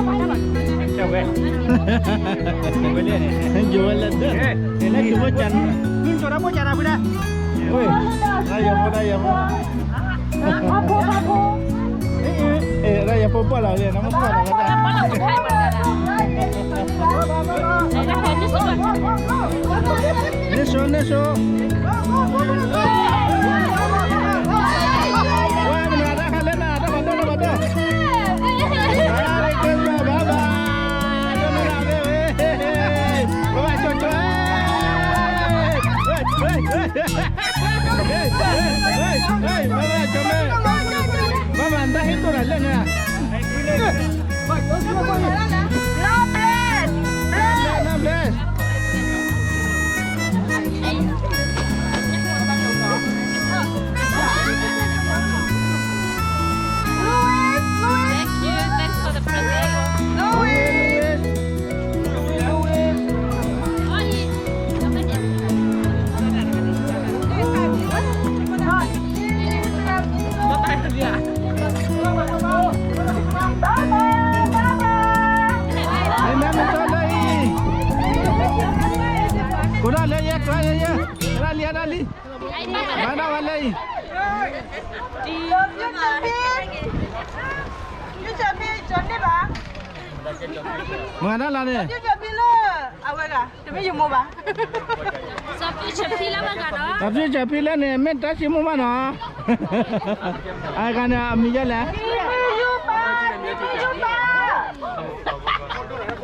ဝဲ ဝဲလဲၣ်န့ၣ် ယိၤဝဲလဲၣ်ဒၢ န့ၣ်လဲၣ် ယိၤဝဲကၢ်န့ၣ် ယိၤတၢ်ဖိကၢ်တၢ်ဖုဒၢ ဝဲ တၢ်ယိၤဖိ တၢ်ယိၤဖိ အဖိ အဖိ တၢ်ယိၤဖိပှၢ်လီၤဂ့ၤ နမ့ၢ်ကွၢ်လီၤဝဲဒၣ် န့ၣ်ဆိ န့ၣ်ဆိ ဝဲ မနုၤတၢ်ခါလဲၣ်နၤ တၢ်ဘၣ်ဒိၣ် တၢ်ဘၣ်ဒိၣ် Merry Christmas ဘၣ်ဘၣ် တၢ်မနုၤဝဲ ဘၣ်ဘၣ်ဆိဆိ ဘၣ်ဘၣ်ဆိ ဘၣ်ဘၣ် တၢ်ဟ့ၣ်တိၢ်တၢ်လၢန့ၣ် God bless. God bless. Louis, Louis. Thank you. Thanks for the present. Louis. Louis. ကိးဒၣ်လၢယဲ ကိးဒၣ်လၢယဲ ဒၣ်လံ ဒၣ်လံ မၤဒၣ်ဝဲလၢအံၤ မၤဒၣ်လၢန့ၣ် အဝဲဂၤ တမ့ၢ်ယမိၢ်ဘၣ် စီၤဖံဆၢဖံလၢဝဲဂၤဒီး စီၤဖံဆၢဖံလၢန့ၣ် မ့ၢ်တၢ်ဆံးမိၢ်ဘၣ်နီၤ အဂၤန့ၣ် အမံၤယဲလဲၣ် မံယုပၢ် မံယုပၢ်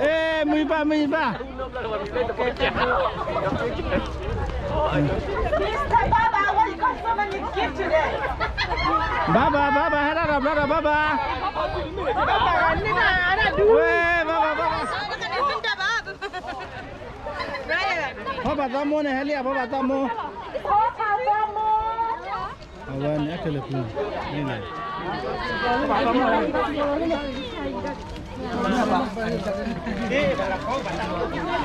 အဲ မံယုပၢ် မံယုပၢ် Mister Baba, why you got so many gifts today? ဘၣ်ဘၣ် ဘၣ်ဘၣ် ဟဲဒၣ်ဒီးဘျီဒီး ဘၣ်ဘၣ် ဝဲ ဘၣ်ဘၣ် ဘၣ်ဘၣ် ဖီဘၣ်သးမိၢ်န့ၣ် ဟဲလံ ဖီဘၣ်သးမိၢ် ဖီဘၣ်သးမိၢ် အဝဲန့ၣ် အကလဲၤပူၤန့ၣ်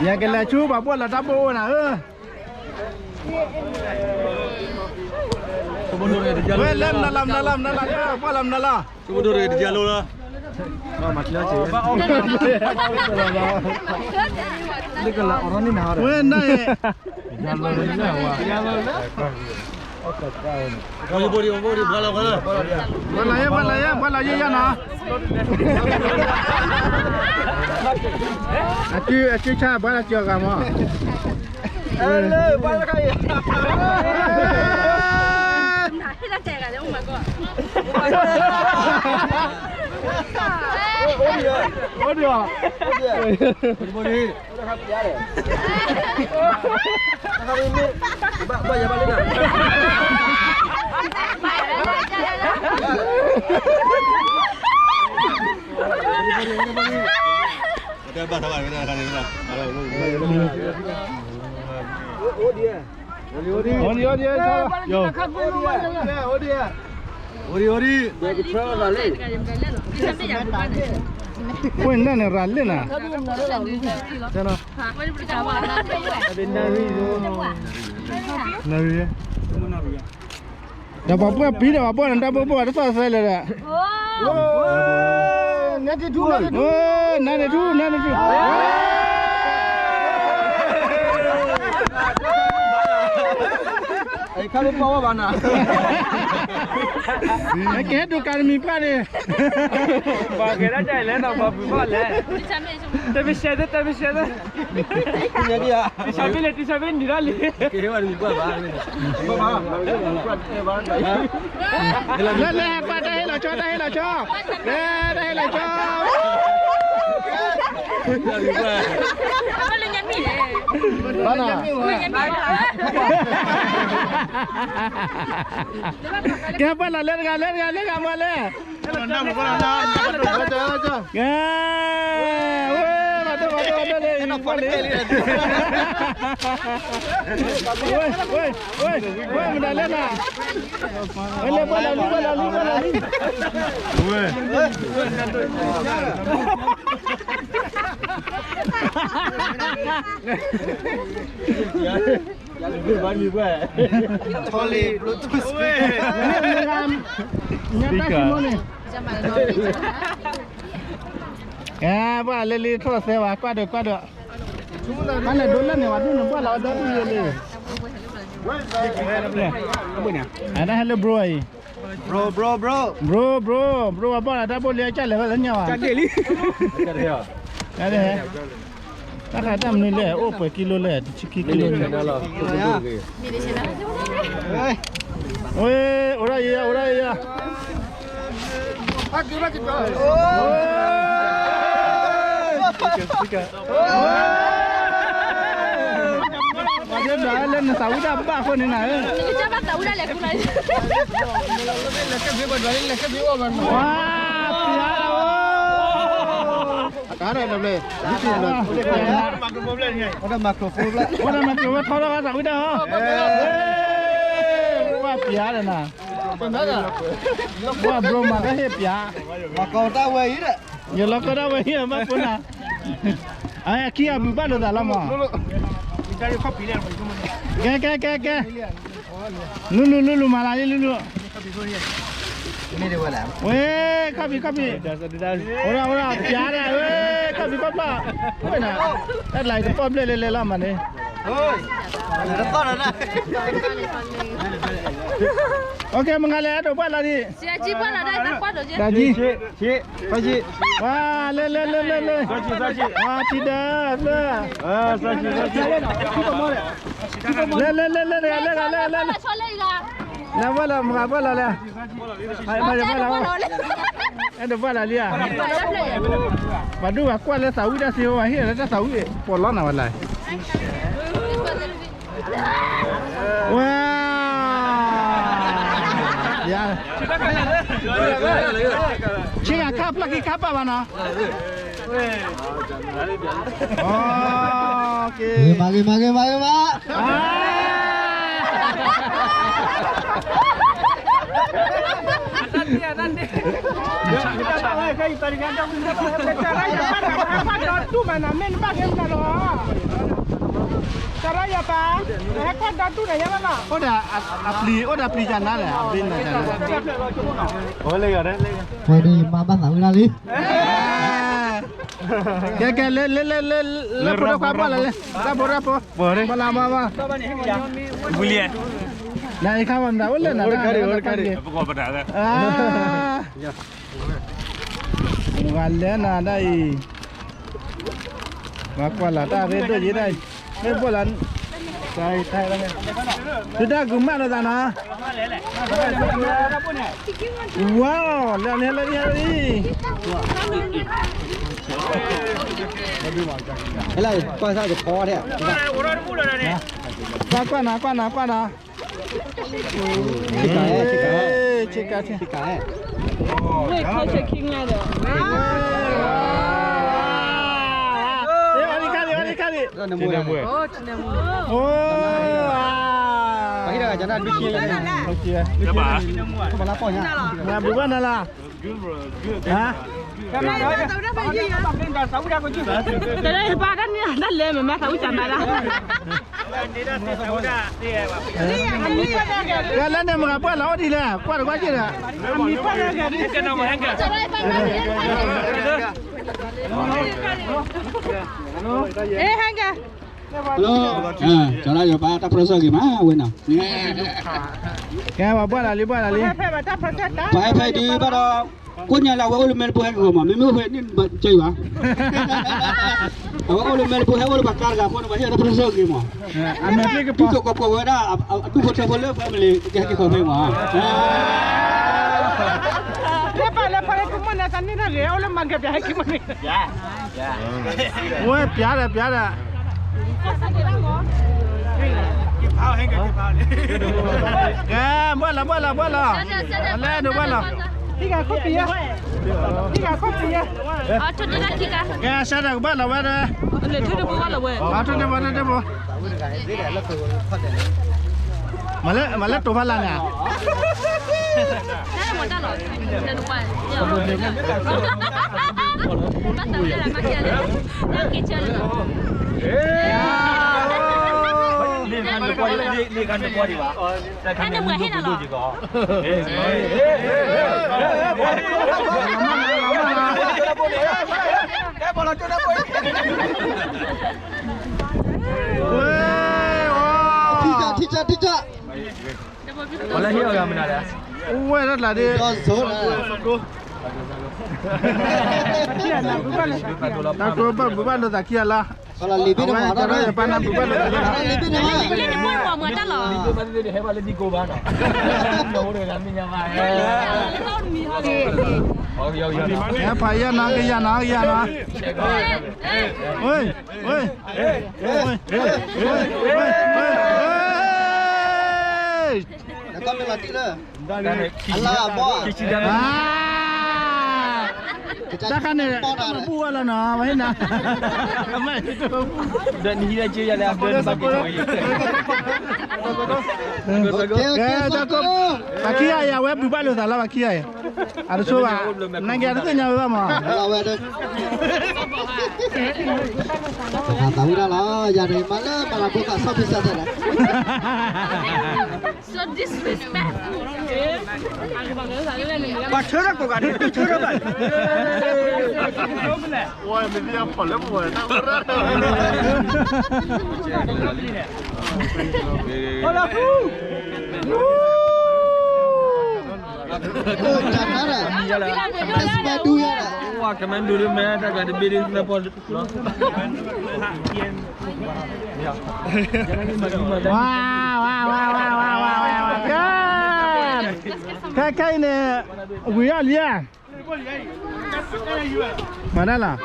ယကလဲၤဆူပှၤဘိၣ်လီၤတၢ်ဘိၣ်အိၣ်နၤ ဧၢ ဝဲလဲၤမနုၤလီၤ မနုၤလီၤ မနုၤလီၤ ဘိၣ်လီၤမနုၤလီၤ ဝဲန့ၣ် ပှၤလီၤယဲ ပှၤလီၤယဲ ပှၤလီၤယဲယဲနီၤ အစု အစုဆါ ပှၤလီၤစၢၤဂၤမး လၢပှၤလၢခါအံၤ အိၣ်ဒံး အိၣ်ဒံး အိၣ်ဒံး အိၣ်ဒံး အိၣ်ဒံး ဝဲန့ၣ်န့ၣ် ရၤလ့ၣ်နၤ ဒီးပှၤပှၢ်ပံၤ ဒီးပှၤပှၢ်ပံၤ တၢ်ဘိဘိ တသီၣ်သဲလဲၣ်ဒီး နါန့ၣ်ထူ နါန့ၣ်ထူ နါန့ၣ်ထူ ခါလၢပှၢ်ဝဲဘၣ်နၤ ကဲဒိၣ်ကးတမံၤပှၢ်န့ၣ် ပှၤကဲဒၣ်လဲၣ်ဒီးပှၤပူၤဘၣ်လဲၣ် တမ့ၢ်ရှဲသ့ တမ့ၢ်ရှဲသ့ တံၢ်ဆၢဘ့ၣ်လဲၣ် တံၢ်ဆၢဘ့ၣ်နံၤဒၣ်လံ လဲၤလဲၤကွၢ်တၢ်ဟ့ၣ်လီၤဆီ တၢ်ဟ့ၣ်လီၤဆီ လဲၤတၢ်ဟ့ၣ်လီၤဆီ ဘၣ်နၤ ကဲပှၤလီၤလၢတဂၤ လၢတဂၤ လၢတဂၤမၤလဲၣ် ကဲ ဝဲ ဘၣ်ဒိၣ် ဘၣ်ဒိၣ် ဘၣ်ဒိၣ်လံ ဝဲ ဝဲ ဝဲ မတၤလဲၣ်နၤ ဝဲလဲၤပှၤလီၤလံ ပှၤလီၤလံ ပှၤလီၤလံ ဝဲ Charlie Bluetooth speaker ညါတၢ်ဆိကမိၣ်န့ၣ် ကဲ, ဘၣ်လဲၤလံထီၣ်သဲဝဲ, ကွၢ်ဒီး ကွၢ်ဒီး, ဘၣ်လဲၤဒိလၢန့ၣ်ဝဲ ဒိၣ်န့ၣ်ဘၣ်လီၤဒီဒူၣ်ယိလံ, အတၢ်ဟဲလၢ bro အံၤ, bro bro bro bro bro bro အဘၣ်လီၤတၢ်ဘိၣ်လံ ကၢ်လဲၤဝဲလၢညါဝဲ, ကၢ်ဒ့ၣ်လံ, ကၢ်ဒ့ၣ်ဟဲ, တၢ်ခါတၢ်မနုၤလဲၣ် အိၣ်ပှဲၤကံလိလဲၣ် တဆံခံကံလိန့ၣ်, ဝဲ, အိၣ်ဒၣ်ယဲယၤ အိၣ်ဒၣ်ယဲယၤ ပှၤဒ်နၤလၢနသးဝံၣ်တၢ်ဘၣ်အဃိန့ၣ်နၤဧၢ, ဝါ, ပျါလီၤ, အတၢ်ဒ်န့ၣ်, ဝဲဒၣ်မၤကျိၤဝဲထီထီၣ်သးဝံၣ်တၢ်ဟီ, ဝဲပျါဒီးနၤ, ဝဲ bro မၤကဟ့ၣ်ပျါ, မၤကီတၢ်ဝဲအံၤဒီး, ယလီၤကီတၢ်ဝဲအံၤဘၣ်ဖိနၤ, အခံဂၤဘုးဘၣ်လိာ်သးလီၤမး, ကဲ ကဲ ကဲ ကဲ, လူလူလူလူ မၤလၤလံ လူလူ, ဝဲ, ခီၣ်ဖံး ခီၣ်ဖံး, အိၣ်ဒၣ် အိၣ်ဒၣ် ပျါဒၣ်ဝဲ, ခီၣ်ဖံး ခီၣ်ဖျီၣ်, ဝဲနၤ, တၢ်လၢတပီၣ်ဘျဲၣ်လဲၤလဲၤလီၤမးန့ၣ်, ok မ့ၢ်ဂၤလဲၣ် အဲၣ်ဒိးဘၣ်လီၤဒံး, တၢ်ကံ, ဝါ, လဲၤလဲၤလဲၤလဲၤလဲၤ, ဝါ ထံဒၢဖျၢၣ်, လဲၤလဲၤလဲၤလဲၤလဲၤလဲၤလဲၤ, လဲၤဘၣ်လီၤ မ့ၢ်ဂၤဘၣ်လီၤလဲၣ်, အဲၣ်ဒိးဘၣ်လီၤလံဧါ, ပှၤဒိၣ်ပှၤကွၢ်လၢသးဝံၣ်တၢ်စ့ဟိဝဲ ဟ့ၣ်လၢတၢ်သးဝံၣ် ပိာ်လီၤနၤဝဲလဲၣ် ဝဲ, ဆ့ကၤခါဖျၢၣ်ခံခါပာ်ဘၣ်နီၤ, မၤဂ့ၤ မၤဂ့ၤ မၤဂ့ၤ မၤ, အိၣ်ဒၣ်အပျံၤ အိၣ်ဒၣ်ပျံၤကနါလဲၣ်, အဘ့ၣ်နၤကနါ, ဝဲဒၣ်ယမါဘၣ်သးဝံၣ်ဒၣ်လံ, ကဲ ကဲ လၢ လၢ လၢ လၢ လၢဖိတၢ်ခွါဘၣ်လီၤလဲၣ်, တၢ်ဖိတၢ်ဖိ, ဘၣ်လီၤ ဘၣ်လီၤ, ဝံၤလံ, နၤအံၤခါဘၣ်နၤ အိၣ်လၢနၤ မ့ၢ်ဂၤလဲၣ်နၤဒၣ်အံၤ, မၤကွၢ်လၢ်တၢ်ရ့ဒိၣ်ယဲဒၣ်အံၤ, မ့ၢ်ဘၣ်လၢ်, သုတၢ်ဂုာ်မးလိာ်သးနီၤ, ဝါ, လၢန့ၣ် လၢန့ၣ်, ကွၢ်နၤ ကွၢ်နၤ ကွၢ်နၤ, ဆ့ကၤ ဆ့ကၤ, ဝဲခီဆ့ခံငါဒီး, အဝဲခါလံ ဝဲခါလံ, အိၣ်, ဘုဘၣ်နၤလၢ်, တၢ်လၢပၢ်တၢ်န့ၣ် တၢ်လဲၤမၤမၤသးဝံၣ်တၢ်မၤလၢ်, လၢန့ၣ်မၤပှၢ်လီၤအိၣ်ဒ်လဲၣ် ကွၢ်တကွၢ်က့ၤဒီး, ဟဲက့ၤ, ကၠီဒၣ်ယပၢ်တၢ်ပြၢဆၢဂ့ၤမးဝဲနီၤ, ကဲ ပှၤဘၣ်လီၤလံ ဘၣ်လီၤလံ, ပှၤဟဲဖဲဒံးဘၣ်ဒီး, ကိးညါလၢအဝဲအိၣ်လၢမဲာ်တပူၤဟဲက့ၤဂီၤမး မ့မ့ၢ်အိၣ်ဖဲန့ၣ်ဘၣ်ကၠီဘၣ်, အဝဲအိၣ်လၢမဲာ်တပူၤဟဲအိၣ်လၢပှၤကါတဂၤအဃိန့ၣ် ပှၤဟ့ၣ်တၢ်ပြၢဆၢဂ့ၤမး, အမဲာ်ဖျ့ကပီၤ ကပီၤဝဲဒၣ်, အဒူၣ်ဖိထၢဖိလၢပှၤမ့ၢ်လံ ကဟဲက့ၤဃီၤဖဲမး, လၢပၢ်လၢဖီလၢဖိမုၣ်န့ၣ် သးန့ၢ်တၢ်ဂ့ၤ အိၣ်လၢမၤကဲပၠးဟဲက့ၤမးန့ၣ်, ဝဲပၠးဒီးပၠးဒီး, ကဲ ဘၣ်လီၤ ဘၣ်လီၤ ဘၣ်လီၤ, လဲၤဒိးဘၣ်လီၤ, ထံဂၤခိၣ်ပံၤယဲ, ထံဂၤခိၣ်ပံၤယဲ, ကဲ ဆၢထၢၣ်ကဘၣ်လီၤဝဲဒီး, ထံတဘိဘၣ်လီၤဝဲ, ထံတဘိ ထံတဘိ မၤလၢတိၤဖးလၢ်န့ၣ်, လ့ၣ်ခါန့ၣ်ကွၢ်ဒံးဘၣ်, လ့ၣ်ခါန့ၣ်ကွၢ်ဒံးဘၣ်, ထံၣ်တၢ် ထံၣ်တၢ် ထံၣ်တၢ် ဝဲဒၣ်လၢဟ့ၣ်အီၤဂၤမနုၤလဲၣ်, ဒီးစိၤ, တၢ်တိဘၣ်ဘုးဘၣ်လိာ်သးခံဂၤလီၤ, အဝဲကဲထီၣ်ယပၢ်နၢ်ဘုးဘၣ်လိာ်သး, လံာ်ဘ့ၣ်န့ၣ်မ့ၢ်မတၢ်လီၤ, ဟဲဖးယၤနီၤ ကယၤနီၤ ကယၤနီၤ, ဝ့ၢ်, ဝ့ၢ်, ဝ့ၢ်, ဝ့ၢ်, ဝ့ၢ်, ဝ့ၢ်, ဝ့ၢ်, အလါဘီ, တၢ်ခါန့ၣ် တၢ်မၤဘူၣ်ဝဲလီၤနီၤ ဝဲနၤ, ဒီးနဟံးလၢက့ယၤလၢအဘၢနဘၣ်က့ၤ, ကဲ, ပှၤခံဂၤအံၤ အဝဲဘုးဘၣ်လိာ်သးလီၤ ပှၤခံဂၤအံၤ, အတဆိဘၣ်, နက့ၤတသ့ၣ်ညါဝဲဘၣ်မး, သးဝံၣ်တၢ်လီၤ ယၤန့ၣ် မၤလၢမၤလၤဘိခးဆီၣ်ဖ့ၣ်စၢ်တၢ်ဒီး So disrespectful. ပှၤဆၢထၢၣ်ကိးဂၤဒဲး ဆၢထၢၣ်ဘၣ်, ဝဲမ့ၢ်သ့ၣ်ညါဖီၣ်လၢပဝဲတၢ်, ဝဲကမၤဒူလၢမဲ တၢ်ကဒဘ့ၣ်ဒ်သၢပီၢ် ဝါ, ဝါ, ဝါ, ဝါ, ဝါ, ဝါ, ဝါ, ဝါ, ဝါ, ဝါ, ဝါ, ဝါ, ခဲခဲအံၤန့ၣ် ဝံၤအီၤလံဧါ, မၤဒၣ်လီၤ,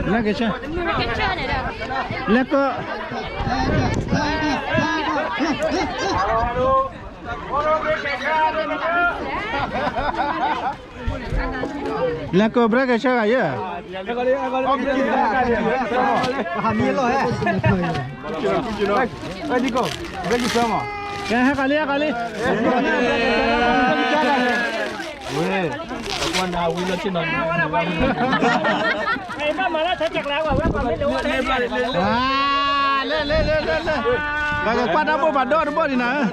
လၢကဆၢ, လၢက, လၢကဘျၢကဆၢဂၤယဲၢ်, ဟဲကီးလံ ဟဲကီးလံ, ဝဲ, ဝဲ, လဲၤလဲၤလဲၤလဲၤလဲၤ, ပကကွၢ်တၢ်ဘိၣ်ဖးဒိၣ်တဘိၣ်ဒံးနၤ,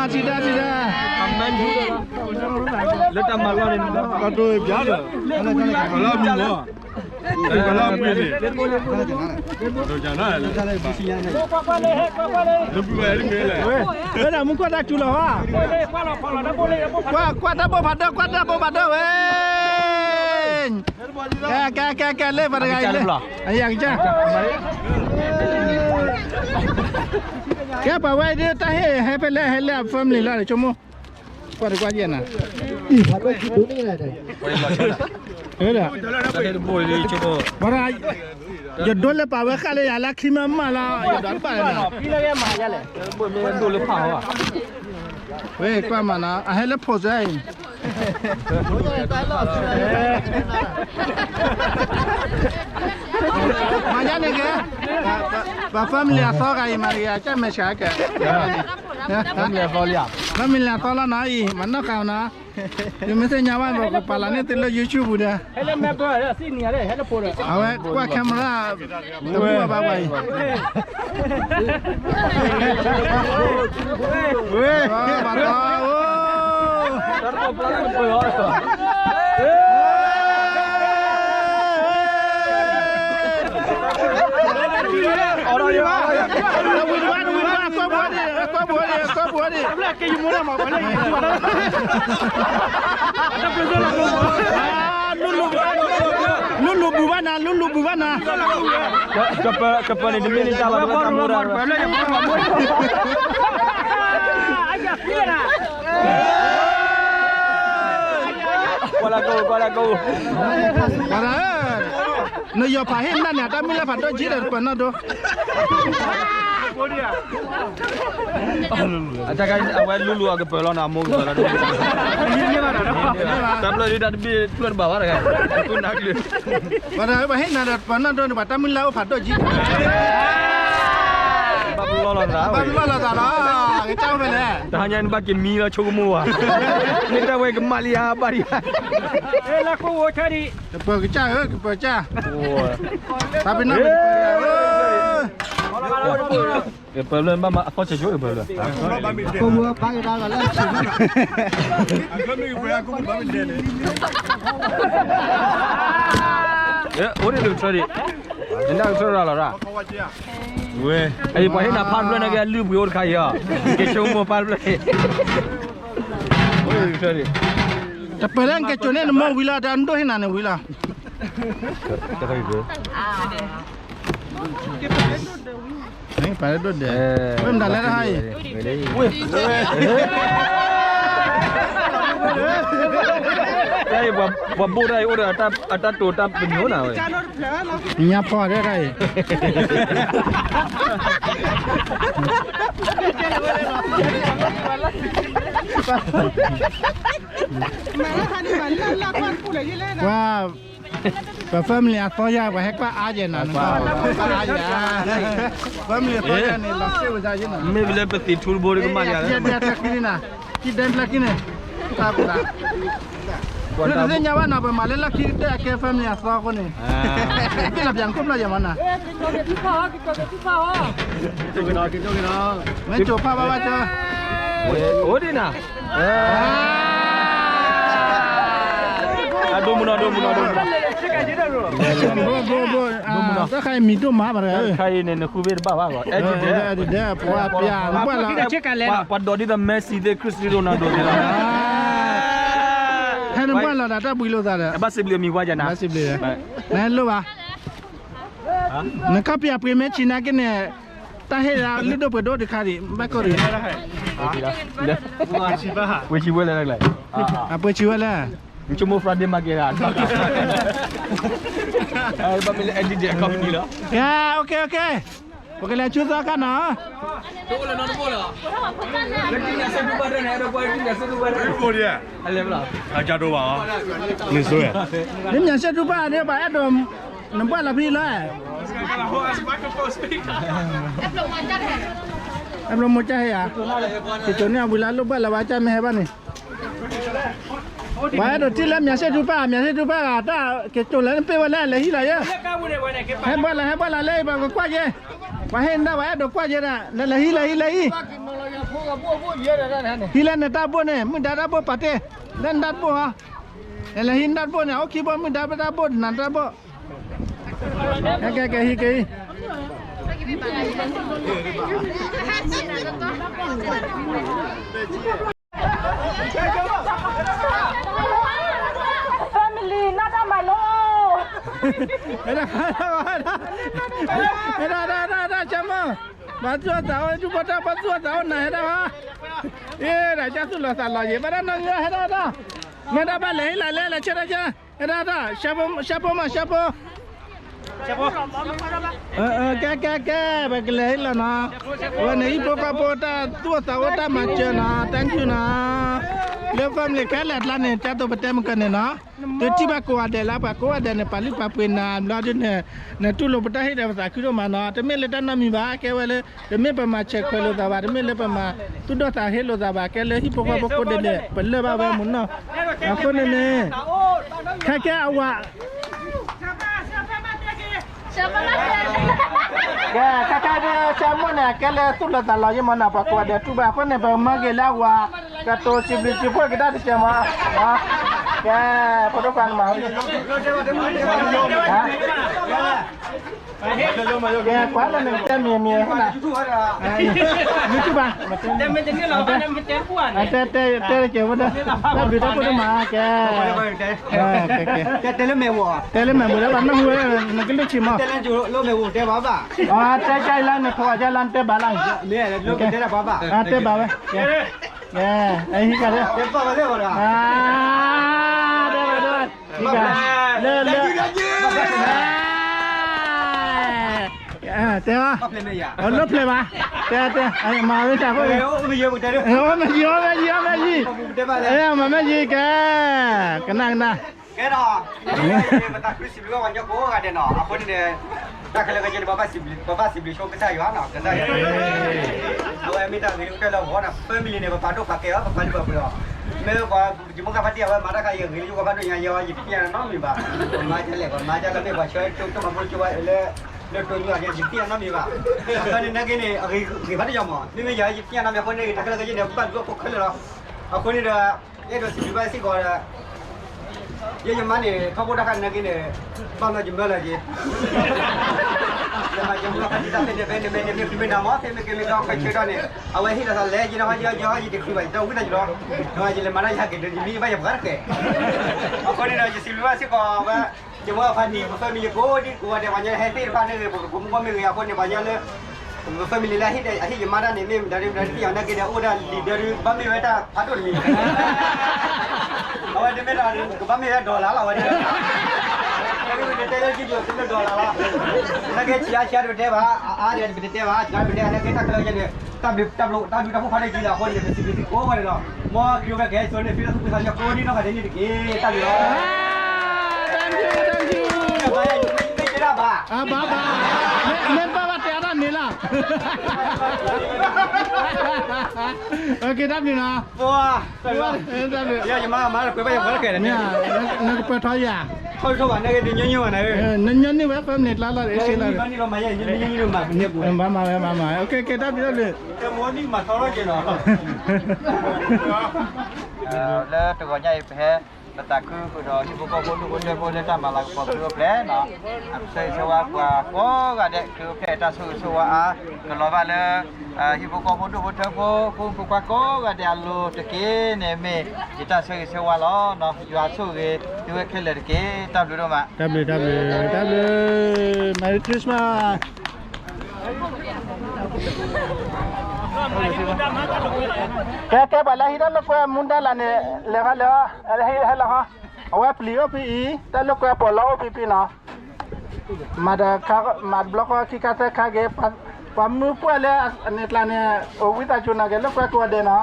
ထံၣ်ဒၣ်ထံၣ်ဒၣ်, လၢတၢ်မၤလီၢ်န့ၣ်, ကတိၤပျးဒီး, ကလီၤမံၤလီၤ, ကလီၤပှ့ၤန့ၣ်, လၢပှၤဝဲဒၣ်မူခိၣ်တၢ်စူၤလီၤဘၣ်, ကွၢ်ကွၢ်တၢ်ဘိၣ်ဖးဒိၣ် ကွၢ်တၢ်ဘိၣ်ဖးဒိၣ်ဝဲ, ကဲကဲကဲကဲ လၢပှၤတဂၤအံၤလၢ, အယၤကစၢ်, ကဲပှၤဝဲဒၣ်တၢ်ဟ့ၣ်ဟဲဖဲလဲၣ် ဟဲလၢအ family လီၤ ဆိကမိၣ်, ကွၢ်တကွၢ်ယဲၢ်နၤ, ဝဲဒၣ်, ယဒိလၢပာ်ဝဲဃာ်လၢယၤလၢခံမၤမၢ်လီၤ, ယဒိတဘၣ်လၢၤ, ဝဲကွၢ်မၤနီၤ အဟဲလၢ post အံၤ မၤညါန့ၣ်က့, ပှၤ family အသီဂၤအံၤမၤတဂ့ၤ အကၢ်မဲာ်ဆှးကဲ, family အသီလီၤနီၤအံၤ မၤနီၢ်ဃာ်နီၤ, ယမ့ၢ်သ့ၣ်ညါဘၣ် ပကပာ်လီၤန့ၢ်သုလၢ YouTube ပူၤဒီး, အဝဲကွၢ် camera တမူအဘၣ်ဝဲအံၤ, ဝဲ, ဘၣ်တီ, ဝံၤတဘၣ် ဝံၤတဘၣ် ကီၢ်ပူၤဒံး ကီၢ်ပူၤဒံး ကီၢ်ပူၤဒံး, လူလူဘုဘၣ်နၤ လူလူဘုဘၣ်နၤ, ကပၢၤန့ၣ် တမ့ၢ်န့ၣ်တၢ်ဘၣ် တၢ်မိၢ်ဒၣ် ကွၢ်လၢကအိၣ် ကွၢ်လၢကအိၣ်, နယီၤဖးဟ့ၣ်နၢ်န့ၣ် တၢ်မုၢ်လၢ်ဖးဒိၣ်ကံဒီး တပၢၤနီၢ်ဒိၣ်, အဝဲလူလူအကပၢၤလီၤနီၤ အမိၢ်ကပၢၤလီၤ, တၢ်ဖျၢၣ်ဒုးတၢ်တဘ့ၣ်ဖျၢၣ်တဘၣ်ဘၣ်တဂၤ, သူနၤကျၢၤ ပှၤဟ့ၣ်နၤဒီး ပှၤနီၢ်ဒိၣ်န့ၣ် ပှၤတၢ်မုၢ်လၢ်အိၣ်ဖးဒိၣ်ကံ, ဘၣ်ပလီၢ်လီၤသး, ဘၣ်ပလီၢ်လီၤသးလီၤ, ကစၢ်အိၣ်ဖဲလဲၣ်, တဟါညါန့ၣ်ဘၣ်က့ၤမံလီၤဆိကမိၣ်ဘၣ်, မ့ၢ်တၢ်ဝဲကမၣ်လံဧါဘၣ်ဒံး, ကပၢၤကစၢ်ဧၢ ကပၢၤကစၢ်, တၢ်ပ့ၤနီၣ် ကပၢၤလၢဘၣ်မၤအသီဆဲးဆိ ကပၢၤလၢ, ကဘၣ်ကဒါလီၤလၢဆံးဘၣ်, အကမ့ၢ်ကပၢၤ ကဘၣ်မ့ၢ်ဒဲးန့ၣ်, အိၣ်ဒံးတကထၢဒံး, နဒၣ်ကထၢရၤလီၤရၣ်, ဝဲ, အံၤပှၤဟ့ၣ်နၤဖးတဖျၢၣ်န့ၣ်ကဲလုၢ်ပှ့ၤအိၣ်တခါအံၤ, က့ၤဆိကမိၣ်ဖးတဖျၢၣ်, အိၣ်ဒံးတကထၢဒံး, တပၢၤလၢနက့ၤစိာ်န့ၢ်နမိၢ်ဝံၤလီၤ, တၢ်နဒိၣ်ဟ့ၣ်နၤန့ၣ်ဝံၤလီၤ. ပှၤဒိၣ်ဒဲး, ဝဲမတၤလဲၣ်တဟါအံၤ, တၢ်အံၤ ပှၤဘိၣ်တၢ်အံၤ အိၣ်ဒီးအတၢ်တိာ်တၢ်ပညိၣ်နၤဝဲ, ညါဖီဒဲးတၢ်အံၤ, ပှၤ ပ family အသီယါ ပှၤဟဲကွၢ်အါယဲၢ်နၤ, နကွၢ်အါယဲၢ်, family အသီယါန့ၣ် လီၤစ့ဝဲဒၣ်ယဲၢ်နၤ, မ့ၢ်လၢပသံးထူတဘိကမၣ်ယၤလၢ ခံဒဲဖျၢၣ်ခံန့ၣ်, ခံဒဲဖျၢၣ်ခံန့ၣ်, တၢ်ပူၤဒၣ်, ပတသ့ၣ်ညါဘၣ်နၤ ပမၤလၢလီၢ်ခံကတၢၢ်အကဲ family အသီအဃိန့ၣ်, ဘ့ၣ်လီၤပျၢ်နခိၣ်ဖျၢၣ်ယဲၢ်မးနၤ, မ့ၢ်ကၠိဖးဘၣ်ဘၣ်ကၠီ, အိၣ်ဒံးနၤ အဒိမုၢ်နီၤ ဒိမုၢ်နီၤ ဒိမုၢ်နီၤ, ဘိ ဘိ ဘိ တၢ်ခါအံၤမံၤဒိၣ်မးဘၣ်တဂၤ, တၢ်ခါအံၤန့ၣ် နဃုဘ့ၣ်တဘၣ်ဘၣ်ဂီၤ, အဲၣ်ဒိးဒဲး ပှၤပျၢ် နဘၣ်လီၤ, ပှၤဒိးဒ်သိး Messi သ့ၣ် Cristiano Ronaldo သ့ၣ်လီၤ, ဟဲနဘၣ်လီၤဒီးတၢ်ဘှံးလိာ်သးဒီး ဘၣ်စံးဘျုးမံၤဝါယၤနၤ, ဘၣ်စံးဘျုး, နလိၣ်ဘၣ် နခီပီအပှ့ၤမ့ၢ်ဆံးနာ်က့န့ၣ်, တၢ်ဟ့ၣ်ဒၣ်လုၢ်ဒိၣ်ပှ့ၤဒိၣ်တခါဒံး ဘၣ်ကိၢ်ရံၣ်, ပှ့ၤဆံးဝဲလဲၣ်, အပှ့ၤဆံးဝဲလဲၣ်, နဆိကမိၣ် Friday Market ဧါ, ဘၣ်မ့ၢ်လၢ Adidas company လီၤ, ကဲ OK OK, ပကလဲၤဆူသီခါနီၤ, လၢမၠးစဲဒူဘၣ်န့ၣ် အဲၣ်ဒိးပှၤဒ်န့ၣ်စဲဒူဘၣ်န့ၣ် ဘၣ်အဲၣ်ဒိး, နဘၣ်လီၤဖဲလဲၣ်, အဲၣ်ဘျီမိၢ်ကၢ်ဟဲဧါ, က့ၤစိာ်န့ၢ်အဝံၤလၢလိၣ်ဘၣ်လၢၤဘၣ် ကၢ်မ့ၢ်ဟဲဘၣ်န့ၣ်, ပှၤအဲၣ်ဒိးထံၣ်လၢမၠးစဲဒူဘၣ် မၠးစဲဒူဘၣ်ဂၤ တၢ်က့ၤစိာ်လၢနပ့ၢ်ဝဲလဲၣ် လဲၤဟံၣ်လီၤယဲ, ဟဲဘၣ်လီၤ ဟဲဘၣ်လီၤလၢပှၤကကွၢ်ယဲ, ပှၤဟ့ၣ်နဒၣ်ပှၤအဲၣ်ဒိးကွၢ်ယဲဒၣ် လဲၤလဲၤဟံၣ် လဲၤဟံၣ် လဲၤဟံၣ်, ဟံၣ်လၢနတၢ်ဘိၣ်န့ၣ် မုၢ်ဒါတၢ်ဘိၣ်ပာ်တ့ၢ်, လၢနတၢ်ဘိၣ်ဟီ, လဲၤလဲၤဟံၣ်နတၢ်ဘိၣ်န့ၣ် အိၣ်ခံဘိၣ် မုၢ်ဒါတၢ်ဘိၣ် နတၢ်ဘိၣ်, ကဲကဲကဲဟံၣ်က့ၤ family နတၢ်မၤလိ, ဟဲဒၣ်ဟဲဒၣ်ဟဲဒၣ်ဟဲဒၣ်ဟဲဒၣ် ဆၢမိၢ်, ပှၤသူၣ်အသးအိၣ် ဒူဖိထၢဖိသူၣ်အသးအိၣ်နၤဟဲဒၣ်ဟဲ, အ့ ဒၣ်ကၢ်သူၣ်လီၤသးလီၤယံၤ ဘၣ်တၢ်နီၢ်ဂံၢ်ဟဲဒၣ်ဟဲဒၣ်, မ့ၢ်ဒၣ်ဘၣ်လဲၤဟ့ၣ်လီၤလဲၤလဲၤဆၢထၢၣ်ဆၢ, ဟဲဒၣ်ဟဲဒၣ် ဆၢဖိ ဆၢဖိမး ဆၢဖိ ကဲကဲကဲ ပကလဲၤဟ့ၣ်လီၤနီၤ, အဝဲန့ၣ်ဟံၣ်ဖိဃီဖိတၢ်သူၣ်အိၣ်သးအိၣ်တၢ်မၤစၢၤနီၤ thank you နီၤ, လၢ family ခဲလၢာ်အကျါန့ၣ် ကၢ်သိးပတဲမုၢ်ကၢန့ၣ်နီၤ, သုထံၣ်ဘၣ်ကိးဂၤဒဲးလၢပှၤကိးဂၤဒဲးန့ၣ် ပာ်လုၢ်ပာ်ပှ့ၤနၤဘျီဒ်န့ၣ်, နတူၢ်လိာ်ပတၢ်ဟ့ၣ်ဒီးပသးခုဒိၣ်မးနီၤ, တမ့ၢ်လၢတၢ်နီတမံၤဘၣ် ကဲဝဲလၢ, တမ့ၢ်ပမၤဆဲးခွဲးလိာ်သးဘၣ် တမ့ၢ်လၢပမၤသူၣ်ဒီၣ်သးဟ့လိာ်သးဘၣ် ကဲလၢဟံၣ်ဖိဃီဖိကိးဂၤဒဲးန့ၣ် ပလၢၢ်ဘၣ်ဝဲမုၢ်နီၤ, အဃိန့ၣ်န့ၣ်, ခဲကဲအဝၤ ကဲ ခဲကဲဒ်ဆၢမိၢ်န့ၣ် ကဲလၢသူၣ်လီၤသးလီၤယံၤမးနီၤ ပှၤကိးဂၤဒဲးတူၢ်ဘၣ်အဃိန့ၣ် ပမၤက့ၤလၢအဝၤ, ကတိၤစံးဘျုးစံးဖှိၣ်က့ၤတၢ်တစဲးမး, ကဲ ဖိဒိၣ်ခွါန့ၣ်မၤ, ကဲ ကွၢ်လၢနကတဲမံၤမံၤ, မ့ၢ်တူၢ်ဘၣ်, တဲတဲတဲကဲဝဲဒၣ်, တၢ်ဘျုးတၢ်ဖှိၣ်တမၤ, ကဲ တဲလၢမဲာ်ဝဲ, တဲလၢမဲာ်ဝဲလၢပှၤနီၢ်ဟူဝဲ နကလုၢ်ဆံးမး, တဲလၢမဲာ်ဝဲတဲဘၣ်ဘၣ်, တဲကၢ်လၢနဖိအကၢ်လၢနတဲဘၣ်လၢ, တဲဘၣ်ဝဲ, ဟံၣ်ကၢ်လၢ, တဲဘၣ်ဝဲ, တဲဘၣ်, လၢလၢ တဲဘၣ်, လၢဖျဲၣ်ဘၣ်, တဲတဲ, မၤဝဲတၢ်ဖိ, အိၣ်မ့ၢ်ယံၤ အိၣ်မ့ၢ်ယံၤ အိၣ်မ့ၢ်ယံၤ, မၤမ့ၢ်ယံၤကဲ, ကနၣ်ကနၣ်, ကဲဒီး, ပသးခုစံးဘျုးဘၣ်ပှၤကညီကိးဂၤဒဲးနီၤ အဃိန့ၣ်, တၢ်ခဲလၢာ်ခဲဆ့န့ၣ် ပဘၣ်စံးဘျုးဆိကစၢ်ယွၤနီၤ ကစၢ်ယွၤ, အဝဲမ့ၢ်တၢ်ဂ့ၤကတၢၢ်လၢအဂီၢ်နီၤ family န့ၣ် ပပာ်ဒိၣ်ပာ်ကဲအီၤ ပပာ်လုၢ်ပာ်ပှ့ၤအီၤ, မ့ၢ်ပှၤယမိၢ်ကၢ်ဖါတံၢ်အဝဲမၤတၢ်ခါအံၤအဂ့ၤလၢယဂီၢ်ဖးဒိၣ်ညါယဲအီၤ ယတသ့ၣ်ညါနီတမံၤဘၣ်, ပမၤဒ်လဲၣ် ပမၤဒ်လဲၣ်မ့ၢ်ပှၤဆှၢတိၢ်မၤဖိကၠိဝဲလၢ, လၢတိၢ်ညါယဲယတသ့ၣ်ညါနီတမံၤဘၣ်, အဃိန့ၣ်နာ်က့န့ၣ် အဂ့ၤဖးဒိၣ်ညါမး မ့မ့ၢ်ယၤယတသ့ၣ်ညါနီတမံၤအဃိန့ၣ် တၢ်ခဲလၢာ်ခဲဆ့န့ၣ် ပဘၣ်ဒုးအခိၣ်ခဲလၢာ်လီၤ, အဃိန့ၣ်ဒီး, အဲၣ်ဒိးစံးဘျုးဘၣ်စ့ၢ်ကီးဒီး, ယဲယမါန့ၣ် ထီဘိတၢ်ခါနာ်က့န့ၣ် ဘၣ်မနုၤယမၢလီၤက့ၤ ယမၤယမၢလီၤဖးဒံတၢ်ဖဲန့ၣ် ဖဲန့ၣ်မ့ၢ်န့ၣ် မ့ၢ်ဖံးမ့ၢ်နၤမ့ၢ် ဖဲမ့ၢ်ကဲမ့ၢ်ကီခွဲးဆၢထီၣ်န့ၣ် အဝဲဟ့ၣ်လီၤသးလဲၤယဲန့ၣ် ဟီယဲဟီယတချုးဘၣ် ယတအုၣ်သးယလီၤ ယလဲၤမၤတၢ်ယဟဲက့ၤဒီး ယမံဘၣ်ယပှၤတကဲ အဃိန့ၣ်ဒီး ယစံးဘျုးဘၣ်စ့ၢ်ကီးဝဲ ယမၢဖးဒံ ပ family ယကိးဒံကိးဂၤဒဲး ပှၤညီဟဲသ့ၣ်တဖၣ်န့ၣ်ဂ့ၤ ပကမူကီၢ်မ့ၢ်ဂ့ၤ အဃိန့ၣ် ပှၤညီလၢ ပ family လၢအဟ့ၣ်ယမါတၢ်န့ၣ် မ့ၢ်မတၤဒ်မတၤဒ်သ့ၣ်ညါနာ်က့ဒီး အိၣ်ဒၣ်လံာ်ဒၢဒုး ကဘၣ်မ့ၢ်ဝဲတၢ်ဖးဒိၣ်တမံၤ အဝဲတမ့ၢ်ဒီး ကဘၣ်မ့ၢ်ဝဲ dollar လီၤဝဲန့ၣ် နကတဲလၢကံဒိၣ်တမ့ၢ် dollar လီၤ နာ်က့ဆံးအါဆံးအါတပတဲဘၣ် အါအါန့ၣ်တပတဲဘၣ် ဆံးအါတပတဲ နာ်က့တၢ်ခဲလၢာ်ယဲန့ၣ် တၢ်ဘျုးတၢ်ဘျုး တၢ်ဘျုးတၢ်ဖှိၣ်ဖးဒိၣ်ကံလီၤ အဃိန့ၣ် ပစံးဘျုးစ့ၢ်ကီးဝဲန့ၣ်လီၤ မ်ခရံာ်အိၣ်ဖျဲၣ်ကဟဲစိာ်န့ၣ် ဖံလၢသူၣ်ဖှံသးညီကိးဒံနီၢ်ဂၤဒဲးန့ၣ်တက့ၢ် တၢ်ဘျုးလီၤ Thank you, thank you. မ့ၢ်တဲဒၣ်ဘၣ် အဘၣ်ဘၣ် မ့ၢ်ဘၣ်ဘၣ်တဲအါတၢ်န့ၣ်လီၤ OK တၢ်ဘျုးနီၤ တၢ်ဘျုး ယမါမါကွဲးဘၣ်ယဝဲလၢကဲန့ၣ် နကပၢၤထီယၤ ထီထီဘၣ် နကညီနုၢ်ဘၣ်နၤ နညီနုၢ်ဝဲ family ကျါလီၤ အ့ၣ်စ့လီၤ ဘၣ်မၤဝဲ ဘၣ်မၤဝဲ OK OK တၢ်ဘျုးတၢ်ဘျုး မၤထီထီကဲနီၤ လၢတဂီၤညါအံၤ ပဟဲ ပသးခုဃုာ်ဒီးဟံၣ်ဖိဃီဖိဒူၣ်ဖိထၢဖိလၢတၢ်မၤလၤကပီၤခရံာ်အိၣ်ဖျဲၣ်နီၤ အကဆၢဂ့ၤဆၢဝါပှၤကိးဂၤဒဲး ခရံာ်အိၣ်ဖျဲၣ်တၢ်ဆိၣ်ဂ့ၤဆိၣ်ဝါအါ ကလီၤဘၣ်လၢ ဟံၣ်ဖိဃီဖိဒူၣ်ဖိထၢဖိ ဖိမုၣ်ဖိခွါကိးဂၤဒဲးအလိၤတက့ၢ်န့ၣ်မ့ၢ် ယတၢ်ဆၢဂ့ၤဆၢဝါလီၤ ယွၤဆိၣ်ဂ့ၤသုဝဲခဲလၢာ်တက့ၢ် တၢ်ဘျုးဒိၣ်မး တၢ်ဘျုး တၢ်ဘျုး တၢ်ဘျုး Merry Christmas ကဲကဲ ပှၤလၢဟံးတၢ်လိာ်ကွဲမူဒါလၢ်န့ၣ် လဲၤဃီလဲၤဃီ ဟဲလီၤဃီ အဝဲပျံၤအိၣ်ဖဲအံၤ တၢ်လိာ်ကွဲပီးလီအိၣ်ဖဲဖဲနီၤ မၤတခါ မၤတဘျီဃီခံခါသၢခါက့ၤ ပှၤမုၢ်ပှၢ်လၢအန့ၣ်ကျါန့ၣ် အိၣ်ဝံသးစူၤနာ်က့ၤလိာ်ကွဲကိးဂၤဒဲးနီၤ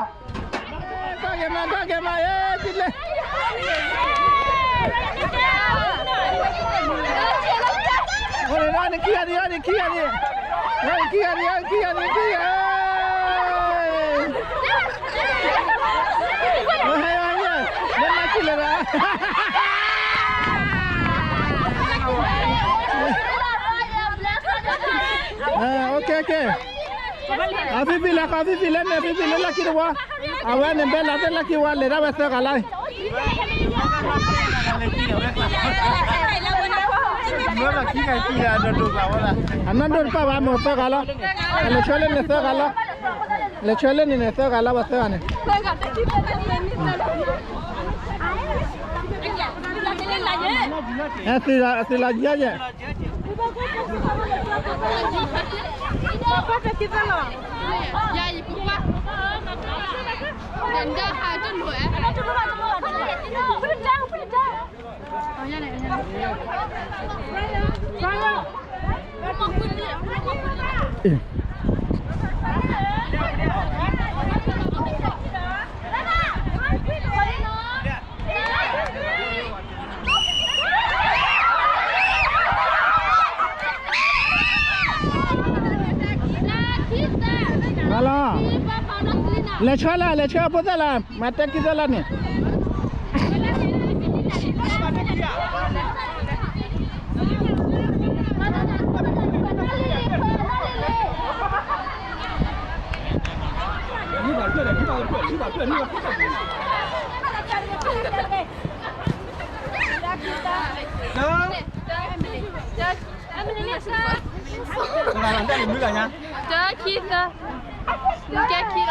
တၢ်ဂ့ၤမး တၢ်ဂ့ၤမး အ့ ကံလဲၣ် အိၣ်န့ၣ် နခံဂၤဒံး နခံဂၤဒံး နခံဂၤဒံး ခံဂၤဒံး ခံဂၤဒံး ဟဲ ဟဲ ဟဲ မ့ၢ်မၤကံလဲၣ်ဒီး OK OK အဖံဖံလဲၤဃီ ဖံဖံလဲၤန့ၣ် ဖံဖံလၢလၢခံတဝီ အဝဲန့ၣ်ဘဲလီၤတဲလၢခံဝီ လဲၤဒၣ်ဝဲသၢဂၤလီၤ အနီၢ်ဒိၣ်တပၣ်ဘၣ် မိၢ်သၢဂၤလီၤ အလဲၤဆှၢလၢန့ၣ်သၢဂၤလီၤ လဲၤဆှၢလၢန့ၣ်န့ၣ်သၢဂၤလီၤ ပှၤသၢဂၤန့ၣ် သ့လီၤယဲယဲ မၤလီၤ လဲၤဆှၢလၢ လဲၤဆှၢအဖိသၣ်လၢ မၤတဲကံသၢလၢန့ၣ် တၢ်ခံသၢ ကဲခံလီၤ ပ